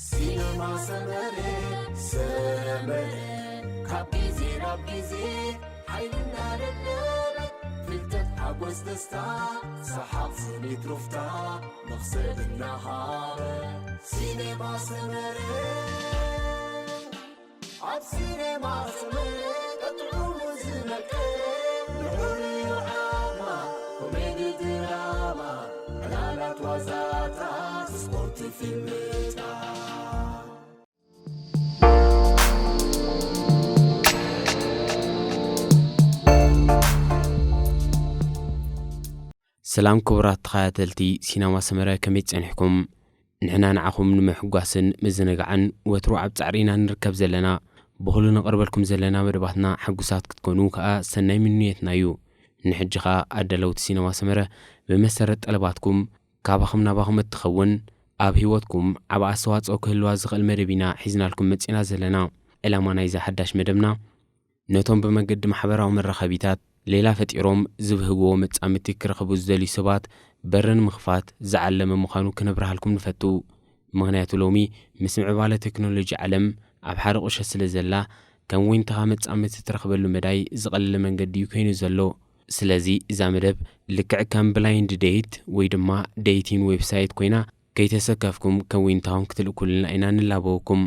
ሲነማ ሰመረ፣ ሰመረ፣ ካብ ግዜ ናብ ግዜ ሓይልና ደደበ፣ ፍልጠት ሓጎስ ደስታ፣ ሰሓቕ ስኒት ሩፍታ፣ መኽሰብ እናሃበ። ሲነማ ሰመረ፣ ኣብ ሲነማ ሰመረ፣ ጥዑሙ ዝመቀረ፣ ልዑል እዩ ዓቕማ፣ ኮሜዲ ድራማ፣ ዕላላት ዋዛታት፣ ስፖርት ፊልምታት። ሰላም ክቡራት ተኸታተልቲ ሲነማ ሰመረ፣ ከመይ ጸኒሕኩም? ንሕና ንዓኹም ንምሕጓስን ምዝንጋዕን ወትሩ ኣብ ጻዕሪ ኢና ንርከብ ዘለና። ብኹሉ ነቕርበልኩም ዘለና መደባትና ሕጉሳት ክትኮኑ ከኣ ሰናይ ምንየትና እዩ። ንሕጂ ኸኣ ኣዳለውቲ ሲነማ ሰመረ ብመሰረት ጠለባትኩም ካባኹም ናባኹም እትኸውን ኣብ ህይወትኩም ዓቢ ኣስተዋጽኦ ክህልዋ ዝኽእል መደብ ኢና ሒዝናልኩም መጺና ዘለና። ዕላማ ናይዛ ሓዳሽ መደብና ነቶም ብመገዲ ማሕበራዊ መራኸቢታት ሌላ ፈጢሮም ዝብህግዎ መጻምድቲ ክረኽቡ ዝደልዩ ሰባት በሪ ንምኽፋት ዝዓለመ ምዃኑ ክነብርሃልኩም ንፈቱ። ምኽንያቱ ሎሚ ምስ ምዕባለ ቴክኖሎጂ ዓለም ኣብ ሓደ ቁሸት ስለ ዘላ፣ ከም ወይንታኻ መጻምድቲ ትረኽበሉ መዳይ ዝቐለለ መንገዲ እዩ ኮይኑ ዘሎ። ስለዚ እዛ መደብ ልክዕ ከም ብላይንድ ዴት ወይ ድማ ዴይቲን ዌብሳይት ኮይና፣ ከይተሰከፍኩም ከም ወይንታኹም ክትልእኩልና ኢና ንላበወኩም።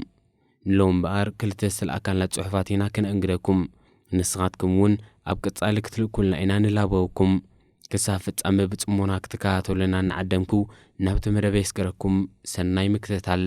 ሎም እምበኣር ክልተ ዝተለኣካልና ጽሑፋት ኢና ክነእንግደኩም። ንስኻትኩም እውን ኣብ ቀጻሊ ክትልእኩልና ኢና ንላበወኩም። ክሳብ ፍጻመ ብጽሞና ክትከታተሉና እናዓደምኩ ናብቲ መደብ የስገረኩም። ሰናይ ምክትታል።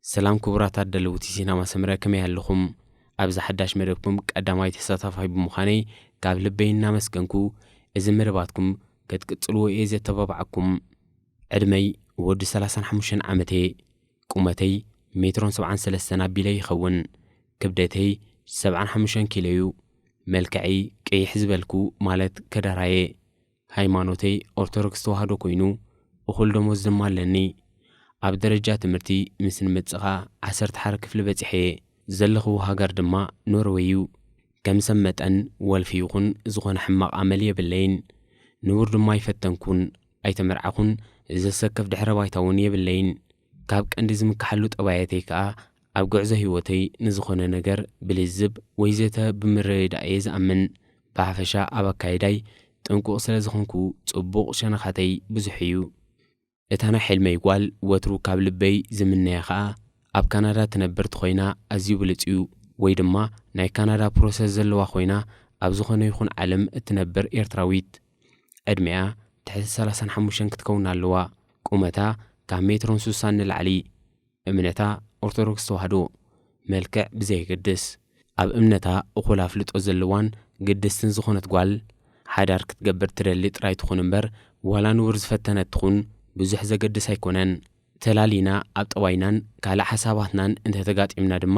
ሰላም ክቡራት ኣዳለውቲ ሲነማ ሰመረ፣ ከመይ ኣለኹም? ኣብዚ ሓዳሽ መደብኩም ቀዳማይ ተሳታፋይ ብምዃነይ ካብ ልበይ እናመስገንኩ፣ እዚ መደባትኩም ክትቅጽልዎ እየ ዘተባብዓኩም። ዕድመይ ወዲ ሰላሳን ሓሙሽተን ዓመት እየ። ቁመተይ ሜትሮን ሰብዓን ሰለስተን ኣቢለ ይኸውን። ክብደተይ ሰብዓን ሓሙሽተን ኪሎ እዩ። መልክዐይ ቀይሕ ዝበልኩ፣ ማለት ከዳራየ። ሃይማኖተይ ኦርቶዶክስ ተዋህዶ ኮይኑ፣ እኹል ደሞዝ ድማ ኣለኒ። ኣብ ደረጃ ትምህርቲ ምስ ንመጽእ ኸኣ ዓሰርተ ሓደ ክፍሊ በጺሐ እየ። ዘለኽዎ ሃገር ድማ ኖርወይ እዩ። ከም ሰብ መጠን ወልፊ ይኹን ዝኾነ ሕማቕ ኣመል የብለይን። ንቡር ድማ ኣይፈተንኩን፣ ኣይተመርዓኹን፣ ዘሰከፍ ድሕረ ባይታ እውን የብለይን። ካብ ቀንዲ ዝምክሓሉ ጠባያተይ ከኣ ኣብ ጉዕዞ ህይወተይ ንዝኾነ ነገር ብልዝብ ወይ ዘተ ብምርድዳእ እየ ዝኣምን። ብሓፈሻ ኣብ ኣካይዳይ ጥንቁቕ ስለ ዝኾንኩ ጽቡቕ ሸነኻተይ ብዙሕ እዩ። እታ ናይ ሕልመይ ጓል ወትሩ ካብ ልበይ ዝምነያ ኸኣ ኣብ ካናዳ ትነብር ተኾይና ኣዝዩ ብሉጽ እዩ። ወይ ድማ ናይ ካናዳ ፕሮሰስ ዘለዋ ኮይና ኣብ ዝኾነ ይኹን ዓለም እትነብር ኤርትራዊት። ዕድሚኣ ትሕቲ ሰላሳን ሓሙሽተን ክትከውን ኣለዋ። ቁመታ ካብ ሜትሮን ስሳን ንላዕሊ። እምነታ ኦርቶዶክስ ተዋህዶ። መልክዕ ብዘየገድስ፣ ኣብ እምነታ እኹል ኣፍልጦ ዘለዋን ግድስትን ዝኾነት ጓል፣ ሓዳር ክትገብር ትደሊ ጥራይ ትኹን እምበር፣ ዋላ ንቡር ዝፈተነት ትኹን፣ ብዙሕ ዘገድስ ኣይኮነን። ተላሊና ኣብ ጠባይናን ካልእ ሓሳባትናን እንተተጋጢምና ድማ፣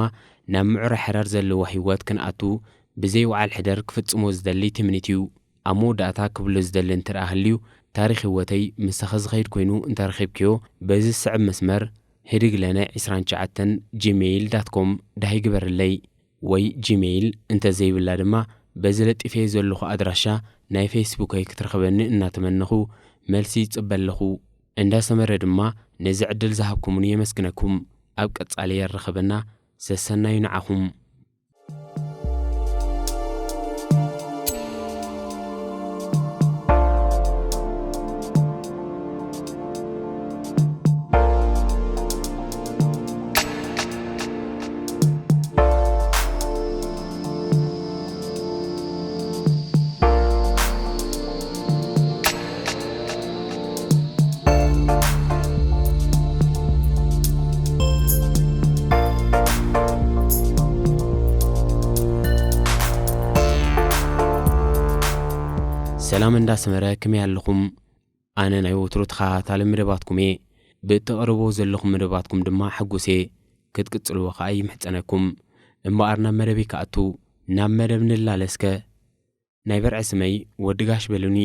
ናብ ምዕሩይ ሓዳር ዘለዎ ህይወት ክንኣቱ፣ ብዘይ ወዓል ሕደር ክፍጽሞ ዝደሊ ትምኒት እዩ። ኣብ መወዳእታ ክብሎ ዝደሊ እንተ ደኣ ሃልዩ፣ ታሪኽ ህይወተይ ምሳኺ ዝኸይድ ኮይኑ እንተ ረኺብክዮ፣ በዚ ዝስዕብ መስመር፣ ህድግለነ ዒስራን ትሽዓተን ጂሜይል ዳት ኮም ደሃይ ግበርለይ። ወይ ጂሜይል እንተ ዘይብላ ድማ፣ በዚ ለጢፈዮ ዘለኹ ኣድራሻ ናይ ፌስቡከይ ክትረኽበኒ እናተመነኹ፣ መልሲ ይጽበ ኣለኹ። እንዳ ሰመረ ድማ ነዚ ዕድል ዝሃብኩምኒ የመስግነኩም። ኣብ ቀጻሊ የራኽበና። ሰሰናዩ ንዓኹም። ሰላም እንዳሰመረ፣ ከመይ ኣለኹም? ኣነ ናይ ወትሩ ተኸታታሊ መደባትኩም እየ። ብእተቕርቦ ዘለኹም መደባትኩም ድማ ሕጉስ እየ። ክትቅጽልዎ ከኣ ይምሕጸነኩም። እምበኣር ናብ መደበይ ክኣቱ፣ ናብ መደብ ንላለስከ። ናይ በርዐ ስመይ ወዲ ጋሽ በሉኒ።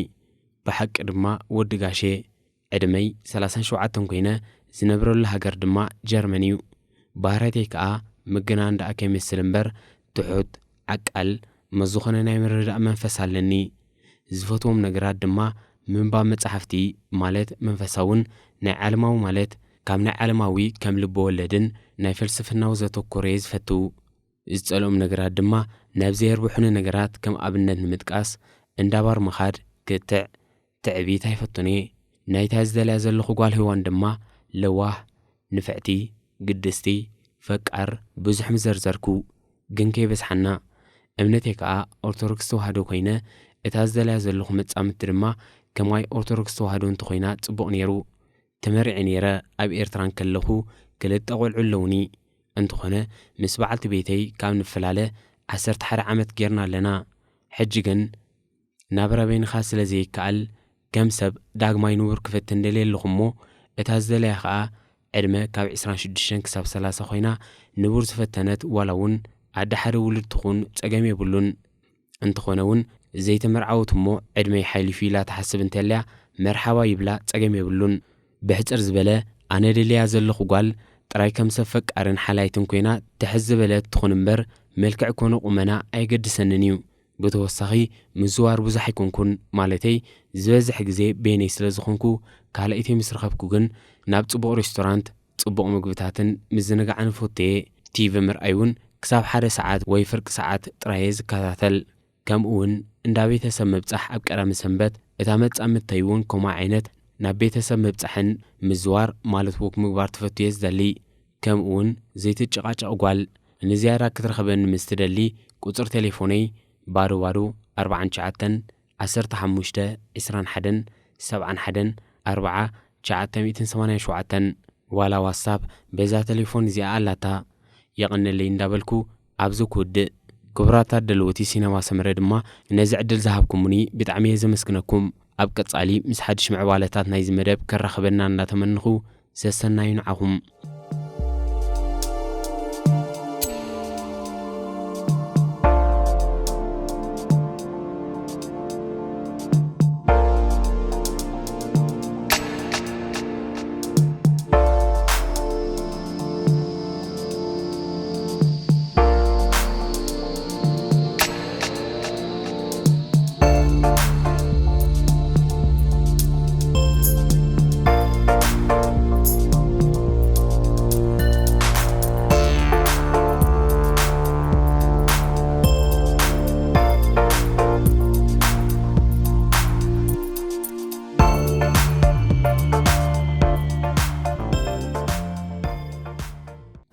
ብሓቂ ድማ ወዲ ጋሽ እየ። ዕድመይ ሰላሳን ሸውዓተን ኮይነ፣ ዝነብረሉ ሃገር ድማ ጀርመን እዩ። ባህርያተይ ከኣ ምግናን ደኣ ከይመስል እምበር፣ ትሑት፣ ዓቃል፣ ምስ ዝኾነ ናይ ምርዳእ መንፈስ ኣለኒ። ዝፈትዎም ነገራት ድማ ምንባብ መጻሕፍቲ፣ ማለት መንፈሳውን ናይ ዓለማዊ፣ ማለት ካብ ናይ ዓለማዊ ከም ልበ ወለድን ናይ ፍልስፍናዊ ዘተኮረ እየ ዝፈቱ። ዝጸልኦም ነገራት ድማ፣ ናብ ዘየርብሑኒ ነገራት፣ ከም ኣብነት ንምጥቃስ፣ እንዳ ባር ምኻድ፣ ክትዕ፣ ትዕቢት ኣይፈቱን እየ። ናይታ ዝደልያ ዘለኹ ጓል ሄዋን ድማ ለዋህ፣ ንፍዕቲ፣ ግድስቲ፣ ፈቃር፣ ብዙሕ ምዘርዘርኩ፣ ግን ከይበዝሓና። እምነተይ ከኣ ኦርቶዶክስ ተዋህዶ ኮይነ፣ እታ ዝደልያ ዘለኹ መጻምድቲ ድማ ከማይ ኦርቶዶክስ ተዋህዶ እንተኾይና ጽቡቕ ነይሩ። ተመሪዐ ነይረ። ኣብ ኤርትራ እንከለኹ ክልተ ቆልዑ ኣለዉኒ። እንተኾነ፣ ምስ በዓልቲ ቤተይ ካብ ንፈላለ ዓሰርተ ሓደ ዓመት ጌርና ኣለና። ሕጂ ግን ናብራ በይንኻ ስለ ዘይከኣል፣ ከም ሰብ ዳግማይ ንቡር ክፍትን ደልየ ኣለኹ እሞ፣ እታ ዝደለያ ኸኣ ዕድመ ካብ ዕስራን ሽዱሽተን ክሳብ ሰላሳ ኮይና ንቡር ዝፈተነት፣ ዋላ እውን ኣደ ሓደ ውሉድ ትኹን፣ ጸገም የብሉን። እንተኾነ እውን፣ ዘይተመርዓወት እሞ ዕድመይ ሓሊፉ ኢላ ትሓስብ እንተልያ፣ መርሓባ ይብላ፣ ጸገም የብሉን። ብሕጽር ዝበለ፣ ኣነ ደልያ ዘለኹ ጓል ጥራይ ከም ሰብ ፈቃርን ሓላይትን ኮይና ትሕዝ ዝበለት ትኹን እምበር፣ መልክዕ ኮነ ቁመና ኣየገድሰንን እዩ። ብተወሳኺ፣ ምዝዋር ብዙሕ ኣይኮንኩን፣ ማለተይ፣ ዝበዝሕ ግዜ በይነይ ስለ ዝኾንኩ፣ ካልኣይተይ ምስ ረኸብኩ ግን ናብ ጽቡቕ ሬስቶራንት፣ ጽቡቕ ምግብታትን ምዝንጋዕን እፈቱ እየ። ቲቪ ምርኣይ እውን ክሳብ ሓደ ሰዓት ወይ ፍርቂ ሰዓት ጥራይ እየ ዝከታተል። ከምኡ እውን እንዳ ቤተሰብ ምብጻሕ ኣብ ቀዳሚ ሰንበት፣ እታ መጻምድተይ እውን ከምኡ ዓይነት ናብ ቤተሰብ ምብጻሕን ምዝዋር ማለት ወክ ምግባር ትፈቱ እየ ዝደሊ። ከምኡ እውን ዘይትጨቃጨቕ ጓል፣ ንዝያዳ ክትረኸበኒ ምስ ትደሊ ቁጽሪ ቴሌፎነይ ባዶ ባዶ ኣርባዓን ትሽዓተን ዓሰርተ ሓሙሽተ ዕስራን ሓደን ሰብዓን ሓደን ኣርብዓ ትሽዓተ ሚእትን ሰማንያን ሸውዓተን። ዋላ ዋትሳፕ በዛ ቴሌፎን እዚኣ ኣላታ። የቐንለይ እንዳበልኩ ኣብዚ ክውድእ። ክቡራት ኣዳለውቲ ሲነማ ሰመረ ድማ ነዚ ዕድል ዝሃብኩሙኒ ብጣዕሚ እየ ዘመስግነኩም። ኣብ ቀጻሊ ምስ ሓድሽ ምዕባለታት ናይዚ መደብ ከራኽበና እንዳተመንኹ፣ ሰሰናዩ ንዓኹም።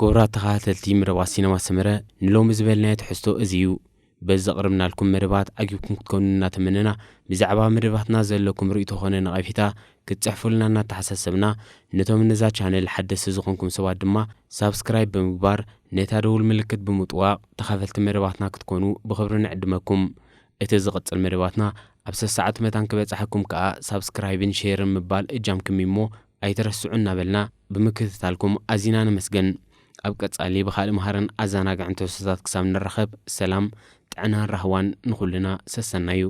ክቡራት ተኸታተልቲ መደባት ሲነማ ሰመረ፣ ንሎሚ ዝበልናዮ ትሕዝቶ እዚ እዩ። በዚ ዘቕረብናልኩም መደባት ዓጊብኩም ክትኮኑ እናተመነና፣ ብዛዕባ መደባትና ዘለኩም ርእይቶ ኾነ ነቐፌታ ክትጽሕፉልና እናተሓሳሰብና፣ ነቶም ነዛ ቻነል ሓደስቲ ዝኾንኩም ሰባት ድማ ሳብስክራይብ ብምግባር፣ ነታ ደውል ምልክት ብምጥዋቕ ተኻፈልቲ መደባትና ክትኮኑ ብኽብሪ ንዕድመኩም። እቲ ዝቕጽል መደባትና ኣብ ሰሰዓት መታን ክበጽሐኩም ከኣ ሳብስክራይብን ሼርን ምባል እጃምኩም እሞ ኣይትረስዑ እናበልና ብምክትታልኩም ኣዚና ነመስግን። ኣብ ቀጻሊ ብኻልእ መሃርን ኣዘናግዕን ትሕዝቶታት ክሳብ ንራኸብ፣ ሰላም፣ ጥዕናን ራህዋን ንኹልና ሰሰናዩ።